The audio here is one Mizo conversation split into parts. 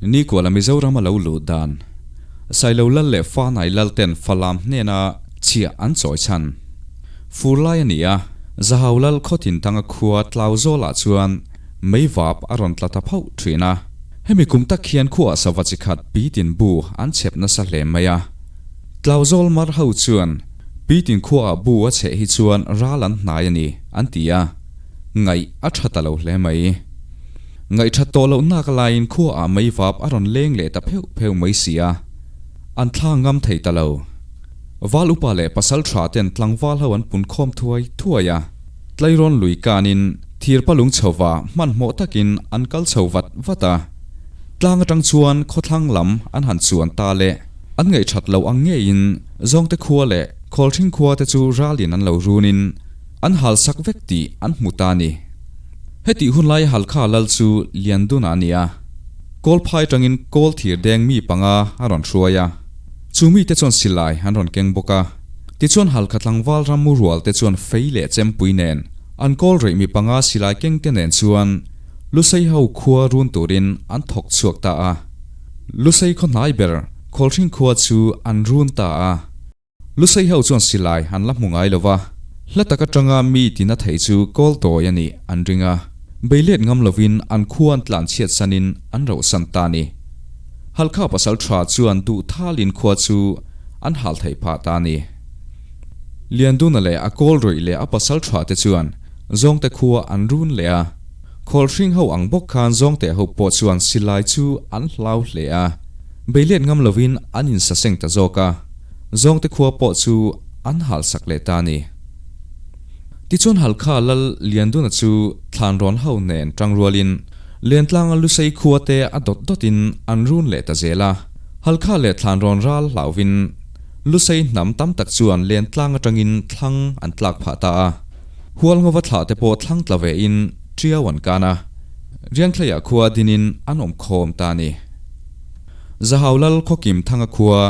Nikuala Mizoram a lo luh dan. Sailo Lal leh Fanai Lal ten Falam hnena chhiah an chawi chhan. Fur lai a ni a, Zahau Lal khawtin tanga khua tlau zawlah chuan meivap a rawn tla ta phauh thin a. Hemi kum tak hian khuaah sava chi khat pitin bu an chhep nasa hle mai a. Tlauzawl mar ho chuan pitin khuaah bu a chheh hi chuan ral an hnai a ni an ti a, ngaih a tha ta lo hle mai. Ngaih that tawh loh nak laiin khuaah meivap a rawn leng leh ta pheuh pheuh mai si a, an thla ngam thei ta lo. Val upa leh pasal tha ten tlangval ho an pun khawm thuai thuai a, Tleirawn lui kanin thir palung chhova hmanhmawh takin an kal chho vat vat a. Tlang atang chuan khawthlang lam an han chuan ta le, an ngaihthat loh ang ngeiin Zawngte khua leh Khawlhring khua te chu ralin an lo runin an hal sak vek tih an hmu ta ni. Hetih hun lai Halkha lal chu Lianduna a ni a, Kawlphai atangin kawl thir deng mi panga a rawn hruai a, chu mite chuan silai an rawn keng bawk a. Tichuan Halkha tlangval rammu rual te chuan fei leh chempui nen an kawl reih mi panga silai keng te nen chuan Lusei ho khua run turin an thawk chhuak ta a. Lusei khaw hnai ber Khawlhring khua chu an run ta a. Lusei ho chuan silai an la hmu ngai lo va, hla tak atanga mi tina thei chu kawl tawi a nih an ring a, beilet ngam lovin an khua an tlan chhiat sanin an rohsan ta a ni. Halkha pasal tha chuan duh thalin khua chu an hal theih phah ta a ni. Lianduna leh a kawl rawih leh a pasal tha te chuan Zawngte khua an run leh a. Khawlhring ho ang bawk khan Zawngte ho pawh chuan silai chu an hlau hle a, beilet ngam lovin an insaseng ta zawk a, Zawngte khua pawh chu an halsak leh ta a ni. Tichuan Halkha Lal Lianduna chu Thlanrawn ho nen tangrualin Lentlanga Lusei khua te a dawt dawtin an run leh ta zel a. Halkha leh Thlanrawn ral hlauvin Lusei hnam tam tak chuan Lentlang atangin thlang an tlak phah ta a. Hualngova thlah te pawh thlang tla ve in Tiau an kan a, Riangthleiah khua dinin an awm khawm ta a ni. Zahau Lal Khawkim Thanga khua,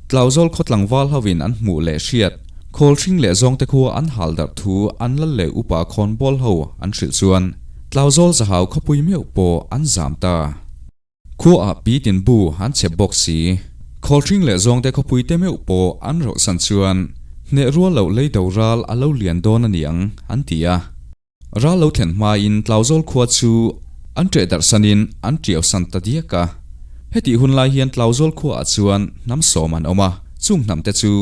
Tlauzawl khaw tlangval hovin an hmuh leh hriat, Khawlhring leh Zawngte khua an hal darh thu an lal leh upa khawnbawl ho an hrilh chuan Tlauzawl Zahau khawpui meuh pawh an zam ta. Khuaah pi tin bu an chep bawk si. Khawlhring leh Zawngte khawpui te meuh pawh an rohsan chuan hneh rual loh lei do ral a lo lian dawn a niang an ti a. Ral lo thlen hmain Tlauzawl khua chu an ṭeh darh sanin an ṭiau san ta diak a. Hetih hun lai hian Tlauzawl khuaah chuan hnam sawm an awm a, chung hnamte chu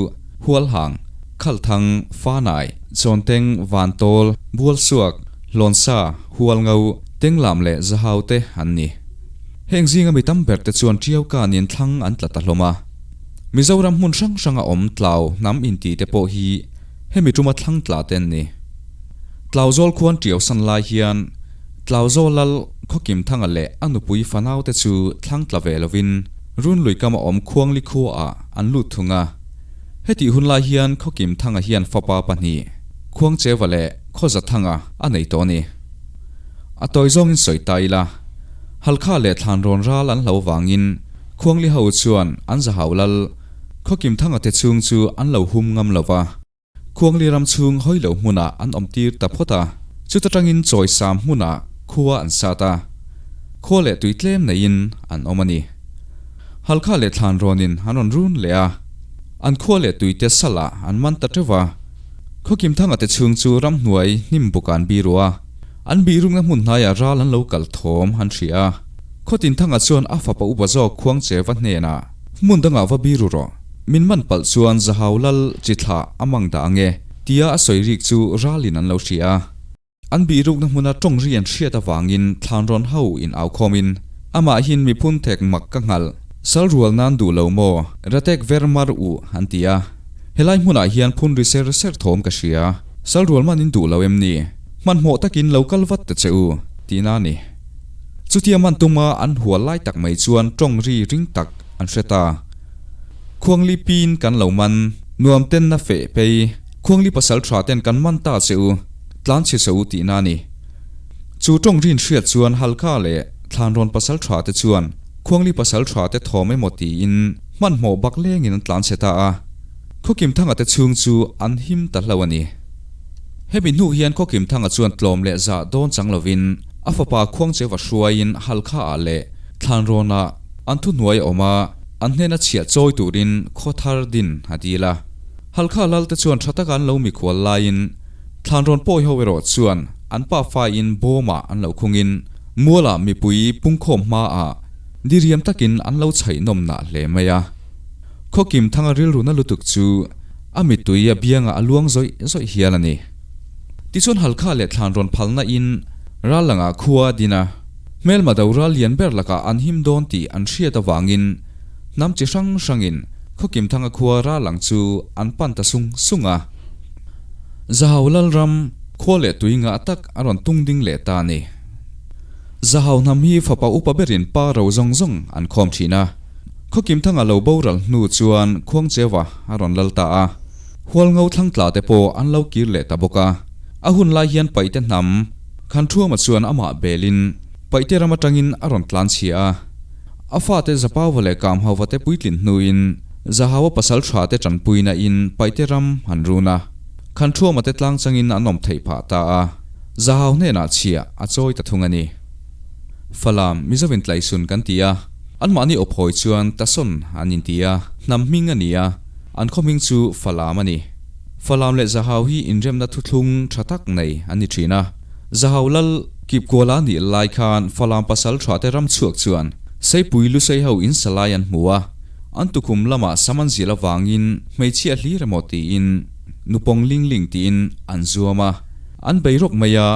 Hualhang, Khalthang, Fanai, Chawnteng, Vantawl, Bualsuak, Hlawnsa, Hualngo, Tenglam leh Zahau te an ni. Heng zinga mi tam ber te chuan ṭiau kanin thlang an tla ta hlawm a. Mizoram hmun hrang hranga awm Tlau hnam inti te pawh hi hemi ṭuma thlang tla te an ni. Tlauzawl khuan ṭiau san lai hian Tlauzawl Lal Khawkimthanga leh a nupui fanaute chu thlang tla ve lovin Runlui kama awm Khuangli khuaah an lut thung a. Hetih hun lai hian Khawkimthanga hian fapa pahnih, Khuangcheva leh Khawzathanga a nei tawh a ni. A tawi zawngin sawi ta ila, Halkha leh Thlanrawn ral an hlo vangin Khuangli ho chuan an zahau Lal Khawkimthanga te chhung chu an lo hum ngam lo va. Khuangli ram chhung hawi lo hmunah an awm tir ta phawt a, chuta tangin chawi sam hmunah khua an sat a, khua leh tui tlem neiin an awm a ni. Halkha leh thlan rawnin an rawn run leh a, an khua leh tuite salah an man ta teuh va. Khawkimthanga te chhung chu ramhnuai hnim bukah an biru a, an bihrukna hmun hnaiah ral an lo kal thawm an hria a. Khawtinthanga chuan a fapa upa zawk Khuangcheva hnenah, Hmun dangah va biru rawh. Min man palh chuan Zahau Lal chi thlah a mang dah ang e, tia a sawi rik chu ralin an lo hria a. An bihrukna hmuna tawng ri an hriat avangin thlan rawn ho in au khawmin, Amahin mi phun thek mak ka nghalh, sal rual nan duh lo maw, ratek ver mar u, an ti a. Helai hmunah hian phun ri ser ser thawm ka hria, sal rual man in duh lo em ni? Hmanhmawh takin lo kal vat ta che u, tihna a ni. Chutia man tuma an hual lai tak mai chuan tawng ri ring tak an hre ta. Khuangli pin kan lo man, nuam ten na feh phei. Khuangli pasal tha ten kan man ta che u, tlan chhe che u tihna a ni. Chu tawng rin hriat chuan Halkha leh Thlanrawn pasal tha te chuan Khuangli pasal tha te thawm emaw tiin hmanhmawh bak lengin an tlan chhe ta a. Khawkimthanga te chhung chu an him ta hlo a ni. Hemi hnu hian Khawkimthanga chuan tlawm leh zah dawn chang lovin a fapa Khuangcheuva hruaiin Halkha ah leh Thlanrawnah. An thuhnuai a awm a, an hnena chhiah chawi turin khaw thar din a dil a. Halkha lal te chuan tha taka an lo mikhual laiin Thlanrawn pawi ho erawh chuan an pa faiin bawmah an lo khungin mualah mipui pungkhawm hmaah diriam takin an lo chhaih nawm nah hle mai a. Khawkim thanga rilru na lutuk chu a mittui a biangah a luang zawih zawih hial a ni. Tichuan Halkha leh Thlanrawn phalna in ral langah khua a din a. Hmelma do ral lian ber lakah an him dawn tih an hriat avangin hnam chi hrang hrangin Khawkimthanga khua ral ang chu an pan ta sung sung a. Zahau Lalram khua leh tui ngah tak a rawn tung ding leh ta a ni. Zahau hnam hi fapa upa berin pa ro zawng zawng an khawm thin a. Khawkimthanga lo boral hnu chuan Khuangcheua a rawn lal ta a. Hualngo thlangtla te pawh an lo kir leh ta bawk a. A hun lai hian Paihte hnam Khan Thuama chuan amah belin Paihte ram atangin a rawn tlan chhia a. A fate Zapauva leh Kamhauva te puitlin hnuin Zahaua pasal tha te tanpuina in Paihte ram an run a. Khan Thuama te tlang changin an awm theih phah ta a. Zahau hnenah chhia a chawi ta thung a ni. Falam, Mizovin Tlaisun kan ti a. Anmahni awphawi chuan Tason an inti a, hnam hming a ni a, an khaw hming chu Falam a ni. Falam leh Zahau hi inremna thuthlung tha tak nei an ni thin a. Zahau lal Kipkuala nih lai khan Falam pasal tha te ram chhuak chuan Seipui Lusei ho in sa lai an hmu a, an tukhum lamah sam an zil avangin hmeichhia hlir emaw tiin nupawng ling ling tiin an zuam a, an bei rawk mai a,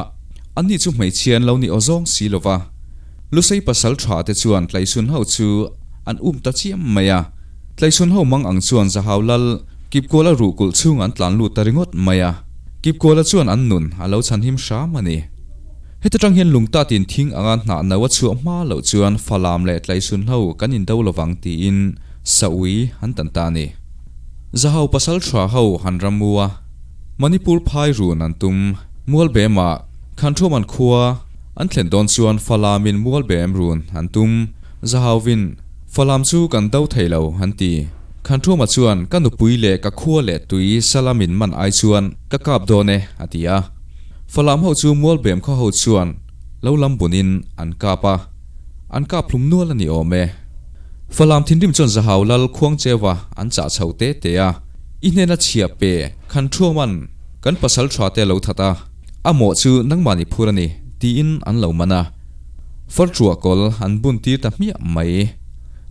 anni chu hmeichhia an lo ni awzawng si lo va. Lusei pasal tha te chuan Tlaisun ho chu an um ta chiam mai a. Tlaisun ho mang ang chuan Zahau lal Kipkuala ruh kulh chhung an tlan lut ta ringawt mai a, Kipkuala chuan an nun a lo chhanhim hram a ni. Heta tang hian lungtatin thing anga hnah no a chhuah hma loh chuan Falam leh Tlaisun ho kan indo lovang tiin Saui an tan ta a ni. Zahau pasal tha ho han ram mu a, Manipur phai run an tum. Mualbemah Khanṭhuaman khua an thlen dawn chuan Falamin Mualbem run an tum. Zahauvin Falam chu kan do thei lo, an ti. Khanṭhuama chuan, Ka nupui leh ka khua leh tui sala min man ai chuan ka kap dawn e, a ti a. Falam ho chu Mualbem khaw ho chuan lo lam bunin an kap a, an kap hlum nual a ni awm e. Falam thinrim chuan Zahau Lal Khuangcheua an chah chho te te a, I hnena chhia pe, Khanṭhuama'n kan pasal tha te lo that a, a mawh chu nangmahni phur a ni, tiin an lo man a. Farṭuah kawl an bun tir ta hmiah mai.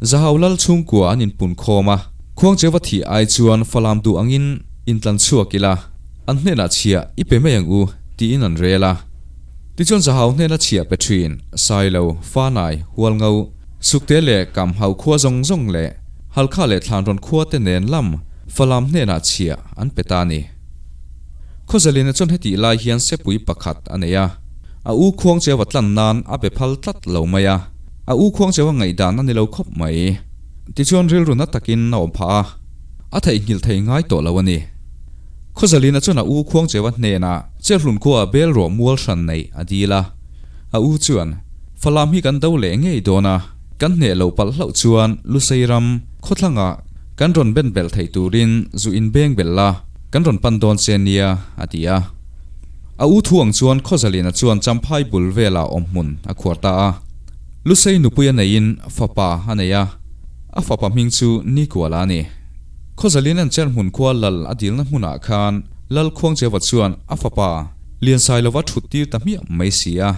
Zahau lal chhungkua an inpun khawm a, Khuangcheuva thih ai chuan Falam duh angin intlan chhuak ila, an hnenah chhiah i pe mai ang u, tiin an rel a. Tichuan Zahau hnena chhiah pe thin, Sailo, Fanai, Hualngo, Sukte leh Kamhau khua zawng zawng leh Halkha leh Thlanrawn khua te nen lam Falam hnenah chhiah an pe ta a ni. Khawzalina chuan hetih lai hian sepui pakhat a nei a, a u Khuangcheua tlan nan a be phal tlat lo mai a, a u Khuangcheua ngaihdan a ni lo khawp mai. Tichuan rilru na takin a awm phah a, a theihnghilh thei ngai tawh lo a ni. Khawzalina chuan a u Khuangcheua hnenah Cherhlun khuaah bel rawh mual hran neih a dil a, a u chuan, Falam hi kan do leh ngei dawn a, kan hneh loh palh hlauh chuan Lusei ram khawthlangah kan rawn ben belh theih turin zu inbeng belh la, Kan rawn pan dawn che nia, a ti a. A u thu ang chuan Khawzalina chuan Champhai bul velah awm hmun a khuar ta a. Lusei nupui a neihin fapa a nei a, a fapa hming chu Nikuala a ni. Khawzalina'n Cherhmun khua lal a dilna hmunah khan Lal Khuangcheua chuan a fapa Liansailova thut tir ta hmiah mai si a.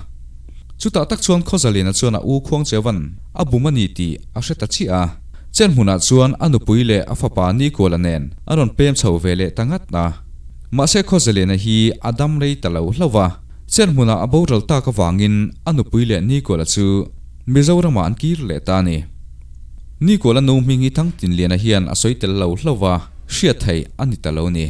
Chutah tak chuan Khawzalina chuan a u Khuangcheua'n a bum a ni tih a hre ta chiah a. Chen hmunah chuan a nupui leh a fapa Nikuala nen a rawn pem chho ve leh ta ngat a. Mahse Khawzaliana hi a dam rei ta lo hlauh va, chen hmunah a boral tak avangin a nupui leh Nikuala chu Mizoramah an kir leh ta a ni. Nikuala nu hming hi Thangtinliana hian a sawi tel lo hlauh va, hriat theih a ni ta lo ni.